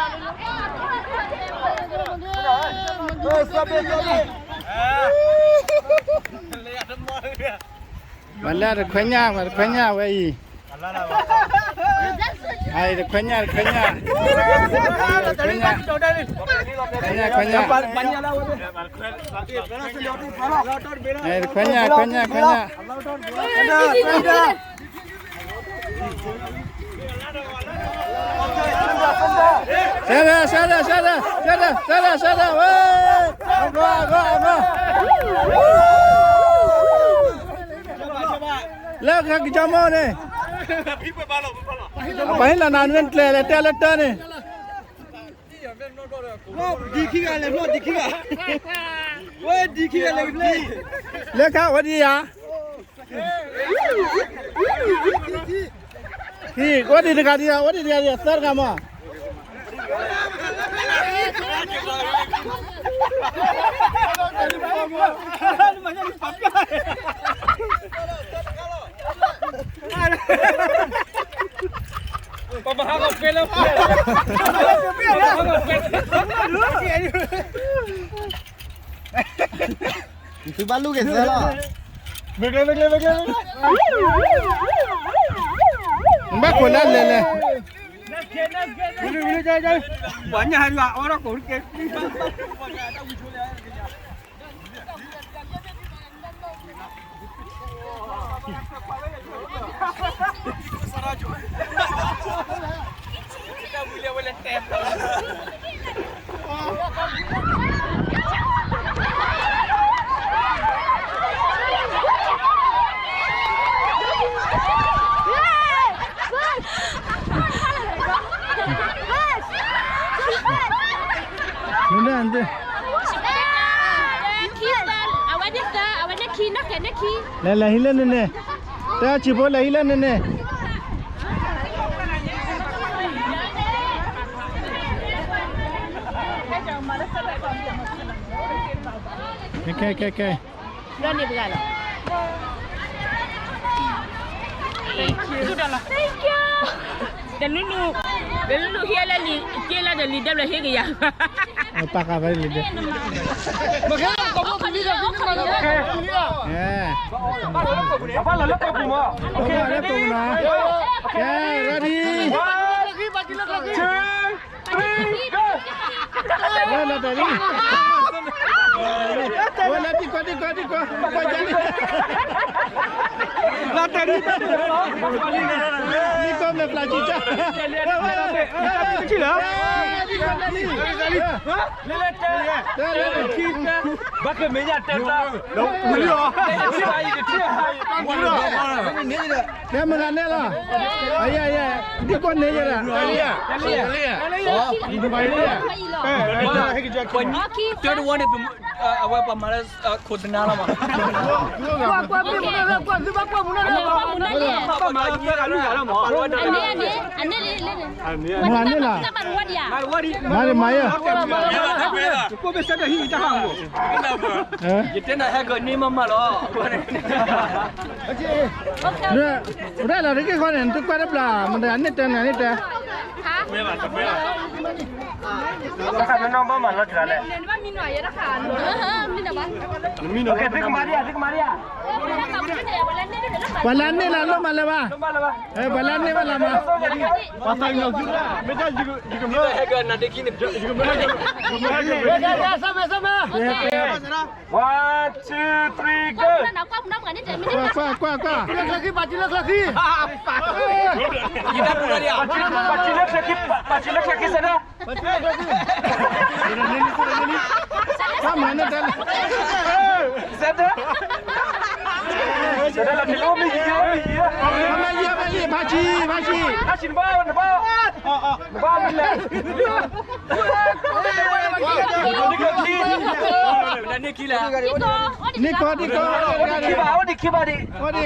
ှၤလၢတခွဲညၣ် ပှၤတခွဲညၣ်ဝဲအံၤ အံၤတခွဲညၣ် တခွဲညၣ် တခွဲညၣ် တခွဲညၣ် တခွဲညၣ် တခွဲညၣ် တခွဲညၣ် ဆၢထၢၣ် ဆၢထၢၣ် ဆၢထၢၣ် ဆၢထၢၣ် ဆၢထၢၣ် ဆၢထၢၣ် ဝဲ အဂီၢ် အဂီၢ် အဂီၢ် လၢကကၠီမိၢ်န့ၣ် အပှၤဟ့ၣ်လီၤနၤန့ၣ် ကျဲၤလဲၤတဲလၢတၢ်န့ၣ် ဒံခံဂၤလဲၤဖျီၣ် ဒံခံဂၤ ဝဲဒံခံဂၤလဲၤဖျီၣ် လၢခါဝဲဒံယၤ ဟံၣ် အိၣ်ဒံးတဂၤဒံး အိၣ်ဒံးတဂၤဒံး သၢတဂၤမး ပမၤဟးကဖဲလၢ သုဘၣ်လူက့ၤသၢလီၤ. မ့ၢ်ကျဲ မ့ၢ်ကျဲ မ့ၢ်ကျဲ ဘၣ်ခိၣ်လၢလဲၤလဲၤ ပှၤညၣ်ဟးဒုးအီၣ်ထီၣ်ကိးကဲ မ့ၢ်ဒၣ် အဝဲန့ၣ်သၢ အဝဲန့ၣ်ခံ နီၢ်ကဲန့ၣ်ခံ လဲၤလဲၤဟံးလၢန့ၣ်န့ၣ် တၢ်ဆံးဖိလဲၤဟံးလၢန့ၣ်န့ၣ် ကဲ ကဲ ကဲ ကဲ လၢန့ၣ်ပဂၤလီၤ. Thank you. တလူလူ တလူလူဟ့လၢလံ က့လၢတလံဒဲးဘျီဟ့ကယၤ ပာ်ဃာ်ဖဲလံဒဲး မ့ၢ်ခဲလၢကပူၤလံ ကပူၤလံ ဘၣ်လီၤလၢကပူၤမး ကဲ ready. One, two, three, go. ဝဲလီၤတၢ်လံ ဝဲလီၤတံၢ်ကီတံၢ်ကီတံၢ်ကီ လီၤတၢ်လံ လီၤတၢ်လံ တံၢ်ကီမဲာ်ဖျါကံကီ တံၢ်ကီတၢ်လံ ဘၣ်ကမ့ၢ်ယတဲတၢ် တဲမနုၤန့ၣ်လီၤ အယဲ အယဲ ဒ်ကိးန့ၣ်ယဲဒၣ် တၢ်တဝီန့ၣ် အဝဲပှၤမၤလၢခိၣ်သနါလီၤမး မၤန့ၣ်လီၤ မၤဒံးမၤယဲ ယတဲနၤဟဲကန့ၢ်မးမးလီၤ ရၢ်လီၤတက့ၢ်ဃီန့ၣ် နတကွၢ်တဘျီ မတၤန့ၣ်တဲနၤန့ၣ်တဲ တခါနီၢ်ဘၣ်မၤလီၤတဂၤလဲၣ် သုကမၤဒံးဧါ သုကမၤဒံးဧါ ပှၤလၢန့ၢ်လၢလိၣ်မးလၢၤဘၣ် ပှၤလၢန့ၢ်ဘၣ်လၢၤမး ပှၤသးကညီၤသုလၢ မ့ၢ်တၢ်ယကမၢ ယကမၢ ယကမၢ One, two, three, go. ကွၢ် ကွၢ် ကွၢ် ကွၢ် ပာ်စုလၢချၢခံ ပာ်စုလၢချၢခံ ပာ်စုလၢချၢခံ စဲဒၣ် ပာ်စုလၢချၢခံ ကွၢ်မၤန့ၢ်တၢ် စဲဒၣ် စဲဒၣ်လီၤ မ့ၢ်ယံၤ မ့ၢ်ယံၤ မ့ၢ်ယံၤ ဖါဆံ ဖါဆံ ဖါဆံ နဘၣ် နဘၣ်မ့ၢ်လဲၣ် နံၣ်ကီၢ် နံၣ်ကီၢ် အိၣ်ဒံးခံဘၣ် အိၣ်ဒံးခံဘၣ်ဒံး အိၣ်ဒံးခံဘၣ်ဒံး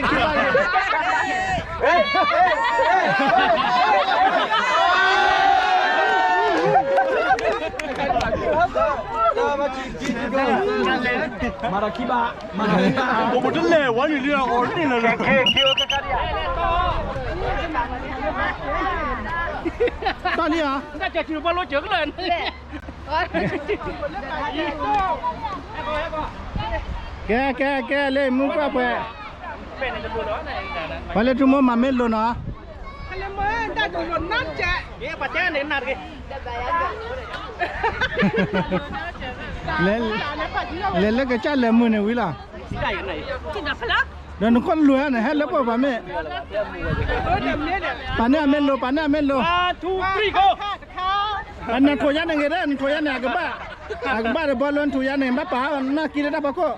မၤတၢ်ခံဘၣ် မၤတၢ်ခံဘၣ် ပတလဲၤဝဲန့ၣ်လံ အီၤန့ၣ်လီၤ တၢ်လံဧါ တၢ်ကၢၤထံဘၣ်လိစၢၤကလၢာ် ကဲ ကဲ ကဲ လၢမူကွၢ်ပှဲၤ ပှၤလၢထူမိၢ်မၤမ့ၢ်လိၤနီၤ လဲၤ လဲၤလၢကစၢ်လဲၤမုာ်န့ၣ်ဝံၤလီၤ ဒီးနခိၣ်လွဲၢ်န့ၣ် ဟဲလၢပှဲၤပှၤမ့ၢ် ပာ်န့ၢ်အမ့ၢ်လိၤ ပာ်န့ၢ်အမ့ၢ်လိၤ အနထိးယါန့ၣ်ဂ့ၤဒၣ် နထိးယါန့ၣ် အကဘၣ် အကဘၣ်ဒီးဘီလိနထိးယါန့ၣ် ဘၣ်ပာ်နၢ်ကံလၢတၢ်ဖီခိၣ် ဘ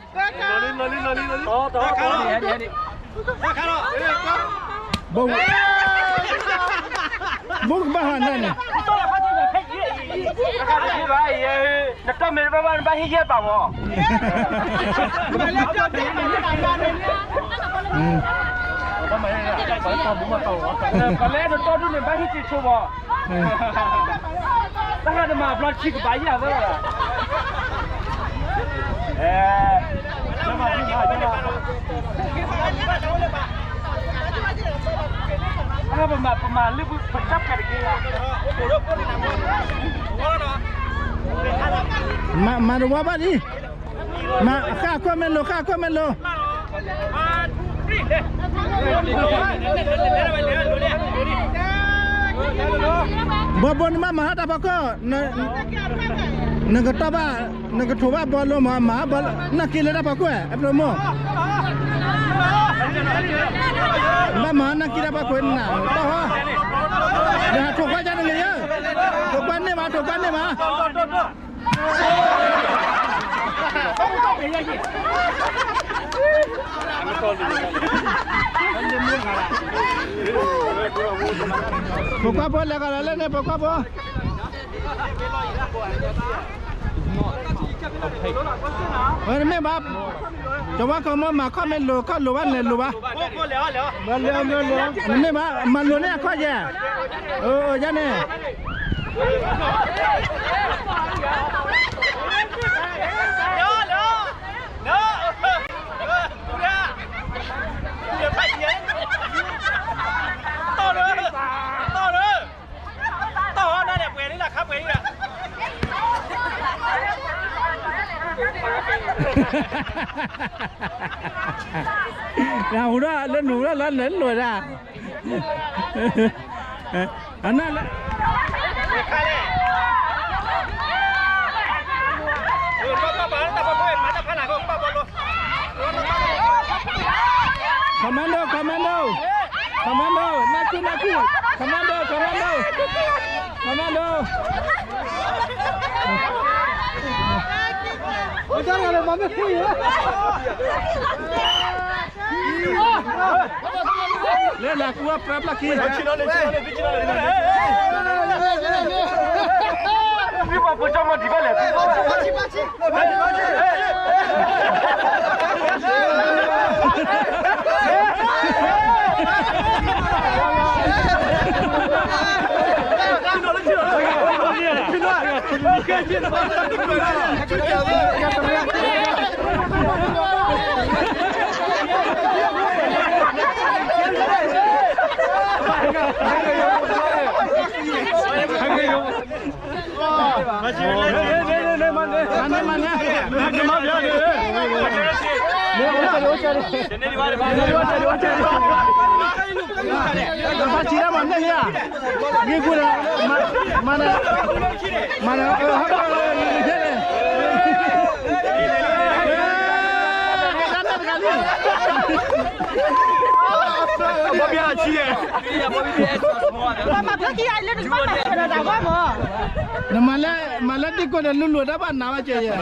ိ ဘိကဘၣ်ဟီနၢ်န့ၣ် နတၢ်မ့ၢ်တဘၣ်ဘၣ် နဘၣ်ဟ့ၣ်ယဲၢ်ပာ်မီၤ ပလဲနတီဒုန့ၣ် ဘၣ်ဟ့ၣ်စ့ဆိမီၤ တၢ်ဟးတမၤဘျီတဆံကဘၣ်ယဲၢ်သၢ မၤတဝါဘၣ်ဒံး, မၤဃၣ်ကွၢ်မဲလိၤ ဃၣ်ကွၢ်မဲလိၤ. ဘီဘိနဘၣ်မၤဟးတၢ်ဖီခိၣ်, နကတီၢ်ဘၣ်, နကထိးဘၣ်ဘီလိမၤ, မၤဟးဘီ, နၢ်က့လၢတၢ်ဖီခိၣ်ဝဲ အဖျိမိၢ်, ဘၣ်မၤဟးနၢ်က့တၢ်ဖီခိၣ်နၤ, တီၢ်ဟီ, ယဟးထိးကွၢ်ယါတဂ့ၤယဲ, ထိးကွၢ်န့ၢ်မး ထိးကွၢ်န့ၢ်မး. ဖိခွါဖိလဲၤကီးလၢန့ၣ် ဖိခွါဖိ, နမ့ၢ်ဘၣ်, တဝါခီမီမၤခီၣ်မ့ၢ်လိၤခီၣ်လိၤဘၣ်လဲၤလိၤဘၣ်, နမ့ၢ်ဘၣ် မၤလိၤန့ၢ်အခီၣ်ယဲၢ်, ယဲၢ်န့ၣ် နဟူထီၣ်လၢနူၤထီၣ်လၢနလိၤဒၣ်, အနၢ်လၢ Commando, commando, commando, နၢ်က့ နၢ်က့, commando, commando, commando. လၢလၢကူအပၢပျၢ်ခံ, မ့ၢ်ပှၤဖိကၠီမီၤဒံးဘၣ်လဲၣ်. မၤန့ၢ် မၤန့ၢ်, ဘၣ်စံးဒၣ်မၤန့ၢ်ဧါ, ဂ့ၢ်ကူၣ်ဒီး, မၤန့ၢ်, မၤန့ၢ်, ဟဲန့ၣ်, တၢ်တဂၤလံ, ဘီဘီအဆံး, နမၤလၢ, မၤလၢဒ်ကိးဒီးလူလူတၢ်ဘၣ်နၤဘၣ်ကဲယဲၢ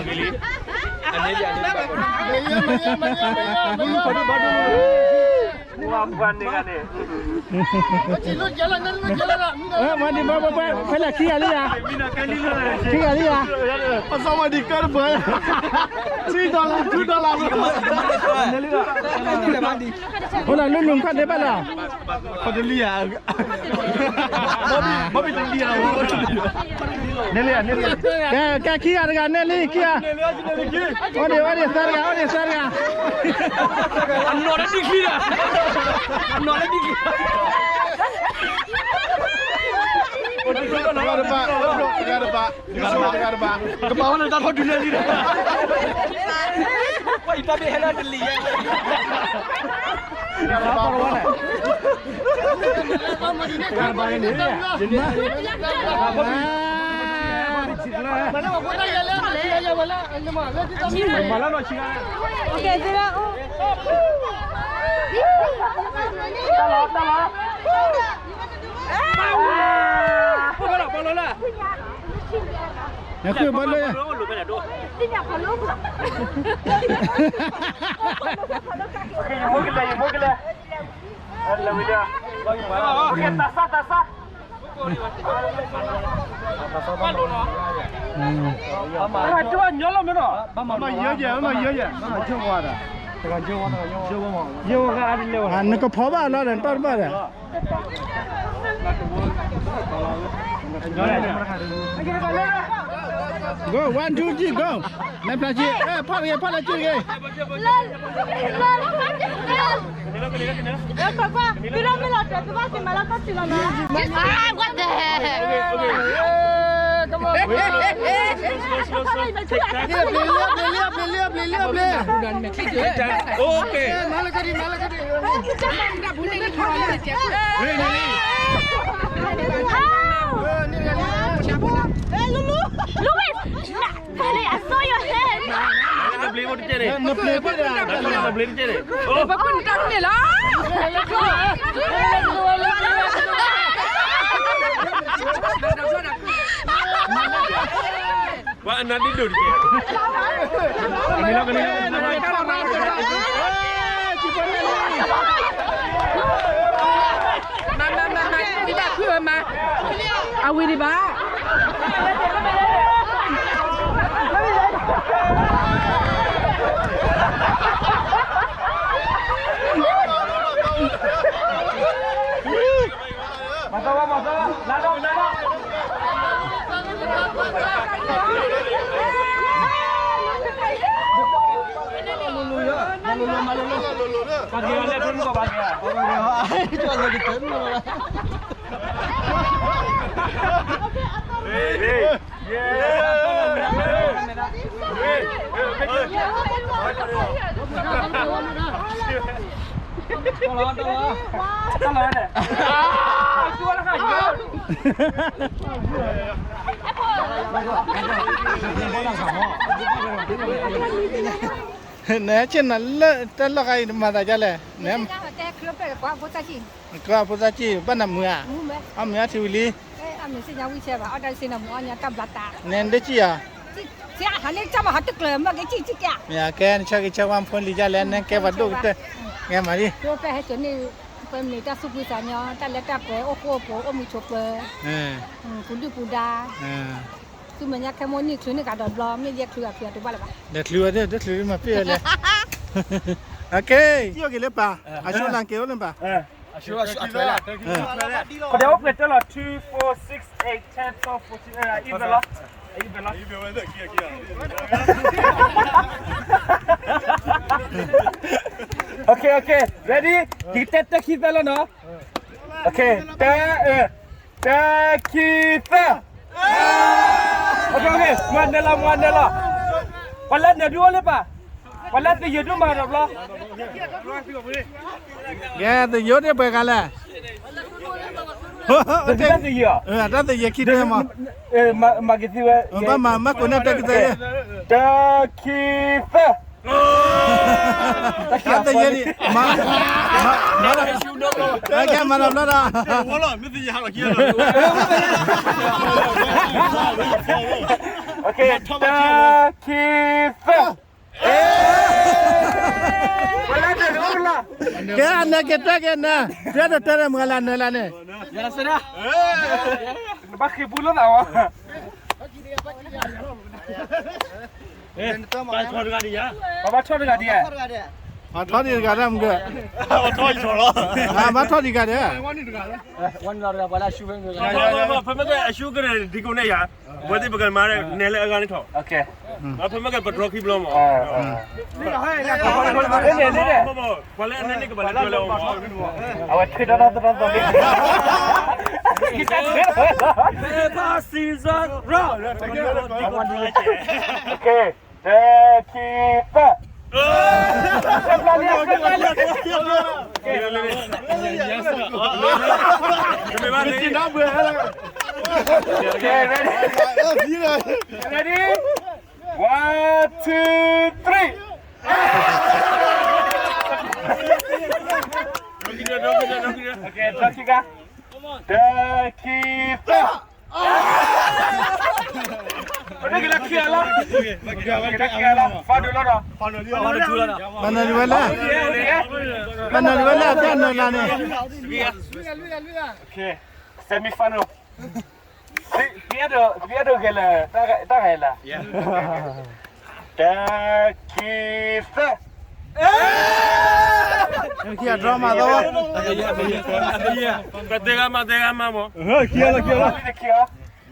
်, မၤဒံးဘၣ်ဘၣ်ဘၣ် ဖဲလဲၣ်ခံဂၤလံဧါ, ခံဂၤလံဧါ, ပစီမၤဒံးကၢတပှဲၤ, three dollar, two dollar, အိၣ်လၢလူလူခီၣ်ဒ့ဘၣ်လီၤ, ခီၣ်ဒ့လံဧါ, ဘီဘီတလံဧါ, န့ၢ်လံဧါ, န့ၢ်လံ, ကဲ ကဲခံဂၤတဂၤန့ၢ်လံခံဂၤ, အိၣ်ဒံး အိၣ်ဒံးသၢတဂၤ အိၣ်ဒံးသၢတဂၤ, အနီၢ်လၢဒံၣ်ခံဂၤ, အနီၢ်လၢဒံၣ်ခံဂၤ, တဂၤတဘၣ်, တဂၤတဘၣ်, တဂၤတဘၣ်, ကပာ်ဝဲန့ၣ်တၢ်ထီၣ်ဒုးနဲၣ်လံဒီး, ပှၤအံၤတၢ်ဘ့ၣ်ဟဲလၢတလံၤယဲၢ် နခုဘၣ်လၢ ယမိၢ်ကလဲၣ် ယမိၢ်ကလဲၣ်, တၢ်ဆါ တၢ်ဆါ, မၤယဲယဲ မၤယဲယဲ, နကဖီဘၣ်လီၤဒီး တၢ်တဘၣ်ဒီး Go, one, two, three, go. နဖျါက့, ဖီၣ်တဂ့ၤ, ဖီၣ်လၢက့တဂ့ၤ. Louis, Louis, I saw your hand. နဘျ့တကဲန့ၣ်, နဘျ့တကဲန့ၣ်, ပကွၢ်နတၢ်န့ၣ်လီၤ. ပှၤအနၢ်ဒ်ဒိၣ်တကဲ, မၤမၤမၤမၤ, ဒ်ဘၣ်ခုၣ်မၤ, အဝံၤဒံးဘၣ်. နဆ့ၣ်နီၤလၢတၢ်လီၢ်ခါအံၤ နမၤသးဒ်လဲၣ်, န ကဖိသၣ်ကံၢ်, ဘၣ်နမုာ်ဧါ, အမုာ်အထံဝံၤလံ, နဒ့ကံၢ်ဧါ, မ့ၢ်ကဲ နဆၢဂ့ၤဆၢဝါဖိလံၤဒ်လဲၣ်, နကဲပှၤဒိၣ်ကတၢၢ်, ကဲမၤလံ, ပမ့ၢ်တၢ်သူၣ်ဖှံသးညီ, တၢ်လၢတၢ်ပှဲၤ အိၣ်ဃူအိၣ်ဖိး အိၣ်မုာ်ဆိးပၢၤ, ပူၤဒုၣ်ပူၤဒါ, သူမဲာ်ညါခဲမိၣ်နံၣ်ချုးန့ၢ်ကဒီးဘျီ မ့ၢ်ယဲချုးအချုးအတဘၣ်လၢၤဘၣ်, ဒီးချုးဝဲဒၣ် ဒီးချုးမၤပ့ၢ်ဝဲလဲၣ်, က့ၤအိၣ်က့ၤလၢပၢ်, အဆိလၢက့ၤအိၣ်လၢပၢ် အဆိ အဆိ အထွဲလၢ ခီဒဲးအိၣ်ပှဲၤတၢ်လီၤ two, four, six, eight, ten, twelve, fourteen, even လီၤ, even လီၤ. Okay, okay, ready? ယကတဲတၢ်ခံသၢလီၤနီၤ. Okay, တၢ်, တၢ်ခံသၢ. Okay, okay, မၤနၢၤလီၤ မၤနၢၤလီၤ. ပှၤလၢနၢၤဒုအိၣ်လၢပၢ်, ပှၤလၢသယုၢ်ဒိၣ်မၤဒီးဘျီ, ကဲ သယုၢ်ဒိၣ်ပှဲၤဂၤလဲၣ်, တၢ်သယုၢ်, တၢ်သယုၢ်ခံတၢမး, မၤကသံဝဲ, ဘၣ်မၤ မၤကိးန့ၢ်တၢ်ကသ့, တၢ်ခံသၢ. တၢ်သယုၢ်ဒံး, မၤ, မၤ, မၤ, ကဲမၤဒီးဘျီဒီး, တၢ်ခံသၢ. ကဲ အနၢၤက့ၤတၢ်က့ၤနၢၤ, တဲဒီးတဲဒီးမုၢ်ဂၤလၢနၢၤလၢန့ၣ်, ဘၣ်ဃ့ပူလိာ်သးဝဲ, ပဘၣ်ထီၣ်တဂၤဒံးဧါ, ပဘၣ်ထီၣ်တဂၤဒံးဧါ, ပဘၣ်ထီၣ်တဂၤဒံးဧါ, ဘၣ်ထီၣ်တဂၤဒံးဧါ, ဖဲမ့ၢ်ကဲအရှုံးကရၢဒံးကိးန့ၣ်ယၤ, ဝဲသ့ၣ်ပကမၤန့ၣ်လၢအဂၤန့ၣ်ထီၣ်, ဖဲမ့ၢ်ကဲပတြီခံဘျီမး, ပှၤလၢအန့ၣ်ကဘၣ်လဲၤတွဲလၢအီၤမး, အဝဲထွံၣ်ဒီးတၢ်သရၣ်သီလံ, သ့ၣ်သၣ်စံစၢ်ရၢ, Okay, တၢ်ခံသၢ. တၢ်ဖျါလံ, တၢ်ဖျါလံ. Okay, ready? Ready? One, two, three. Okay, တၢ်ခံသၢ. တၢ်ခံသၢ. ပနၢ်က့ၤလၢခံဂၤလီၤ, ပနၢ်က့ၤလၢခံဂၤလီၤ, ပှၤဒိးလီၤဒီး, ပနၢ်က့ၤဝဲလၢ, ပနၢ်က့ၤဝဲလၢအတၢ်နၢၤလၢန့ၣ်, semi final, ပအဲၣ်ဒိးဂဲၤလၢတၢ်ဂဲၤလၢ, တၢ်ခံသၢ. ခံဂၤ draw မၤသီ, တသ့ဂၤမၤသ့ဂၤမၤမး, ခံဂၤလီၤ, ခံဂၤလီၤ.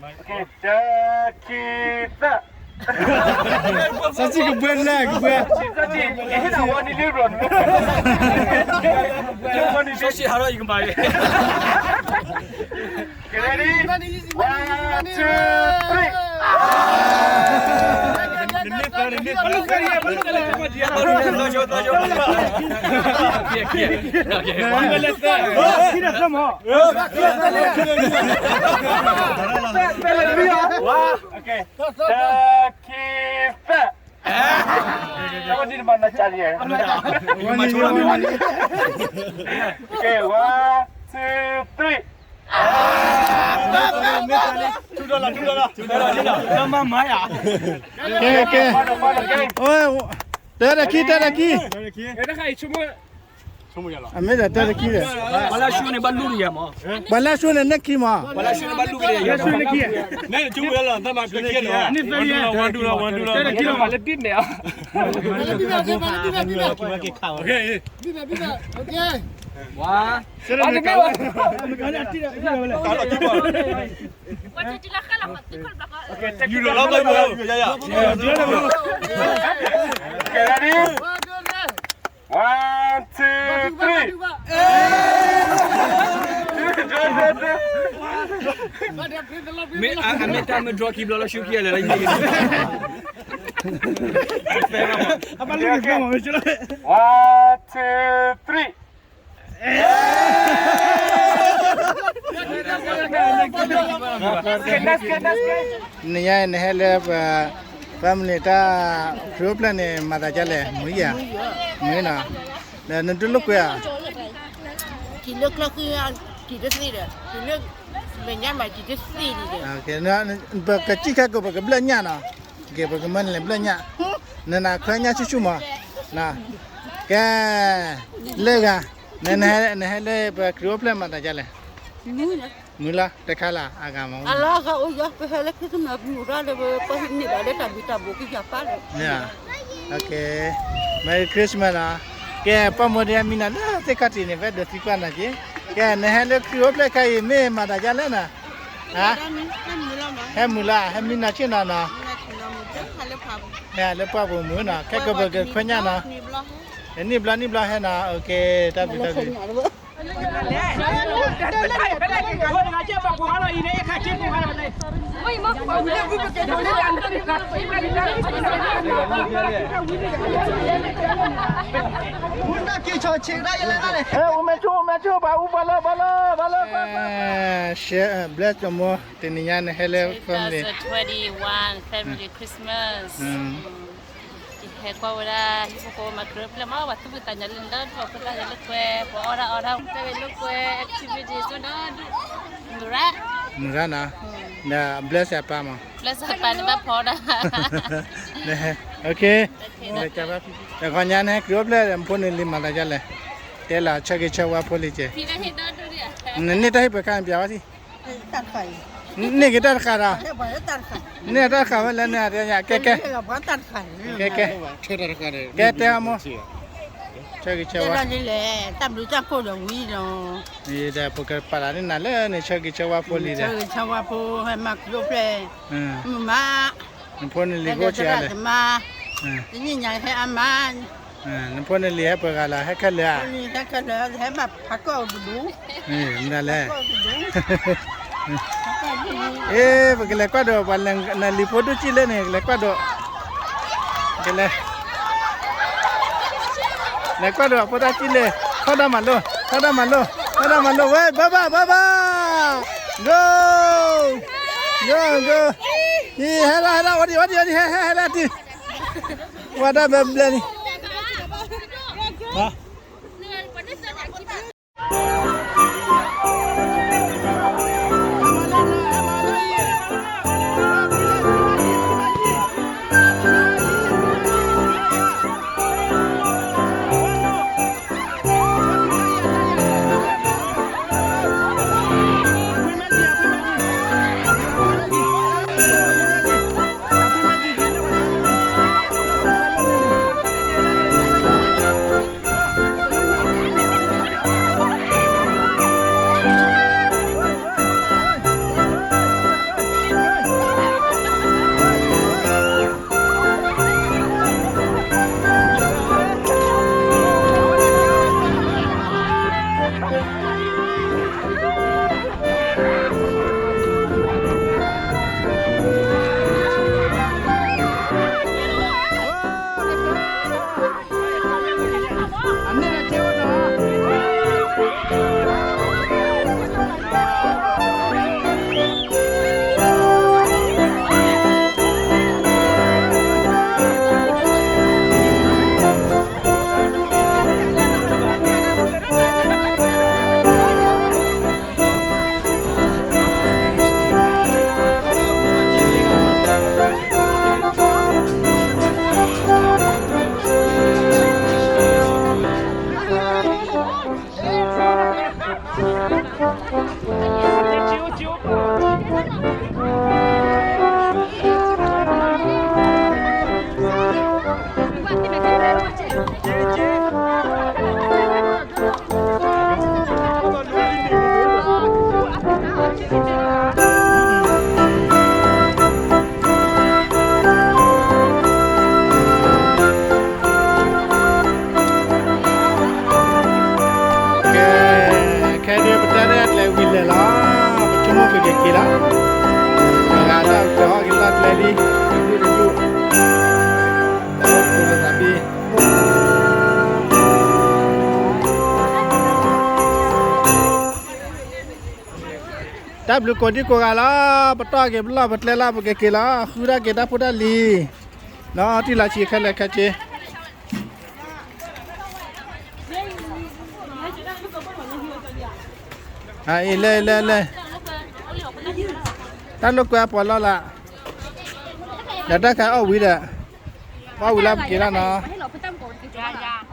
တၢ ခံ သၢ စီၤစံၣ်ကဘှဲလဲၣ် ကဘှဲ စီၤစံၣ် ကဟ့ၣ်နၤဝါနံၤလံဘျီ စီၤစံၣ်ဟးထီၣ်ယကမၤ Get ready. One, two, three. တၢ ခံ သၢ တၢ်ဝဲဒ်နမၤနၤကၢ်န့ၣ် Okay, one, two, three. ကဲ ကဲ တၢ်တခံ တၢ်တခံ အမ့ၢ်ဒီးတၢ်တခံဒီး ပှၤလၢအဆူန့ၣ်ဘၣ်လူၢ်ကယၤမး ပှၤလၢအဆူန့ၣ်နၢ်ခံမး ပှၤလၢအဆူန့ၣ်နၢ်ခံမး နၢ်ခံမး လၢဘံၣ်မဲာ် တၢ်တခံမး လၢဘံၣ်မဲာ် ဘံၣ်မဲာ် ဘံၣ်မဲာ် Okay. ဝါ တမ့ၢ်ဘၣ် Okay, ready? One, two, three. မ့ၢ်အမ့ၢ်တၢ်မ့ၢ် draw ခံဘျီလၢ ရှုခံဂၤလဲၣ် လၢ One, two, three. နညါအံၤ နဟဲလၢပ family တၢ်ခရံာ်အိၣ်ဖျဲၣ်န့ၣ် မၤသးဒ်လဲၣ် မုၢ်ယၤ မုၢ်နီၤ ဒီးနဒုးလိာ်ကွဲဧါ ထံၣ်လၢကျီဃံ ထံၣ်တသ့ဒီး ထံၣ်လၢမဲာ်ညါမး ထံၣ်တသ့ဒံးဒီး ပကစံၣ်ခဲကိာ် ပကဘျၢၣ်ညၣ်နီၤ ကဲ ပကမၢနလဲၤဘျၢၣ်ညၣ် နနၤခွဲညၣ်ဆူၣ်ဆူၣ်မး ကဲ လၢဂၤ နဟဲလၢပခရံာ်အိၣ်ဖျဲၣ်မၤသးဒ်လဲၣ် မုၢ်လီၤ တခါလၢအဂၤမး အလီၤဂၤအိၣ်ယီၤ ပဟဲလၢ Christmas မုၢ်ရၣ်လၢပကဟ့ၣ်န့ၢ်ဘၣ်လၢတၢ်ဘျုးတၢ်ဘိးကယၤပၢ်လီၤ Merry Christmas နီၤ ကဲ ပှၤမိၢ်ဒ်အမံၤနၤလၢသ့ၣ်ခီၣ်ထံးန့ၣ် ဖဲဒိးသံကွၢ်နၤက့ၤ ကဲ နဟဲလၢခရံာ်အိၣ်ဖျဲၣ်ခဲအံၤ မ့ၢ်မၤသးဒ်လဲၣ်နီၤ ဟါ ဟဲမုာ်လီၤ ဟဲမံနီၤဆ့ၣ်နီၤနီၤ ဟဲလၢပှၢ်ပူၤမုၢ်နီၤ ခဲကိာ်ပကခွဲညၣ်နီၤ နံၣ်ဘျီနံၣ်ဘျီဟဲနီၤ okay တၢ်ဘျုးတၢ်ဘျုး ဟဲ အူမဲာ်ဆိ အူမဲာ်ဆိ ပှၤအူပှၤလီၢ် ပှၤလီၢ် ပှၤလီၢ် ပှၤလီၢ် bless မိၢ် တနံၤညါန့ၣ် ဟဲလၢ family twenty-one family Christmas ယဟဲကွၢ်ဝဲဒၣ် ဟံၣ်ဖိဃီဖိမၤခရံာ်အိၣ်ဖျဲၣ်မး ပှၤသူၣ်ဖှံသးညီလၢနတၢ်ဒိၣ်ထီၣ်ဖိသၣ်ယဲလၢကွဲ ပှၤအီၣ်ဒၣ်အီဒၣ် တဲဝဲလၢကွဲ activity ဒိၣ်ဒိၣ် မုၢ်ရၣ် မုၢ်ရၣ်နီၤ ဒီး bless အပၢ်မး bless အပၢ်န့ၣ်ဘၣ်ဖီဒၣ် okay တခီညါန့ၣ် ခရံာ်အိၣ်ဖျဲၣ် ဖိနုၢ်လံၤမၤသးဒ်လဲၣ် တဲလီၤဆၢဂ့ၤဆၢဝါဖိလံၤကဲ နန့ၢ်တၢ်ဟ့ၣ်ပှဲၤခါန့ၣ် ပျးဝဲထံၣ် န့ၢ်က့ၤတၢ်တဃာ်ဒီး န့ၢ်တၢ်တဃာ်ဝဲလၢန့ၣ် ကဲ ကဲ ကဲ ကဲ ကဲတဲအမိၢ် ဆၢဂ့ၤဆၢဝါ တၢ်ဘျုးတၢ်ဖှိၣ်ဒီးဝံၤဒီး ဒီးပကပာ်လီၤန့ၢ်နၤလၢန့ၣ် ဆၢဂ့ၤဆၢဝါဖိလံၤဒီး ဆၢဂ့ၤဆၢဝါဖိ ဟဲမၤခရံာ်အိၣ်ဖျဲၣ် မုၢ်မး နဖိနလံၤကအိၣ်ဆံးအါလဲၣ် တနံၣ်ညါဟဲအါမး နဖိနလံၤဟဲပှဲၤဂၤလီၤ ဟဲခဲလၢာ်ဧါ ဟဲခဲလၢာ် ဟဲဘၣ်ဖးကီၢ်အိၣ်တဒူၣ် မတၤလဲၣ် အ့ ပကလဲၤကွၢ်ဒီး ပှၤနလံၤဖိဒိၣ်ကံၣ်လၢန့ၣ် ကလဲၤကွၢ်ဒီး ကလဲၤ လဲၤကွၢ်ဒီး ဖိသၣ်ကံၣ်လၢ ထီၣ်တၢ်မၤလိ ထီၣ်တၢ်မၤလိ ထီၣ်တၢ်မၤလိ ဝဲ ဘၣ်ဘၣ် ဘၣ်ဘၣ် go go go ဟဲလီၤ ဟဲလီၤ အိၣ်ဒံး အိၣ်ဒံး အိၣ်ဒံး ဟဲ ဟဲ ဟဲလီၤ တုၤ ဝဲဒၣ်ဘဲဘျဲၣ်န့ၣ် လံ, တဒူၣ်တဒူၣ်, အိၣ်ခိးလိာ်သးဘံၣ်, တၢ်ဘျုးကိးဒံကိးဂၤလီၤ, ပတီၢ်က့ၤပလီၢ်ပကျဲလၢပကက့ၤလီၤ, ဃုဒၣ်က့ၤတၢ်ဖိတၢ်လံၤ, လီၤတံၢ်လီၤဆံးခဲလၢာ်ခဲဆ့ အံၤလဲၣ်လဲၣ်လဲၣ်, တၢ်လိာ်ကွဲအပှၤလီၢ်လၢ်, ဒီးတၢ်ခါအီၣ်ဝံၤဒီး, အီၣ်ဝံၤလၢပက့ၤလီၤနီၤ,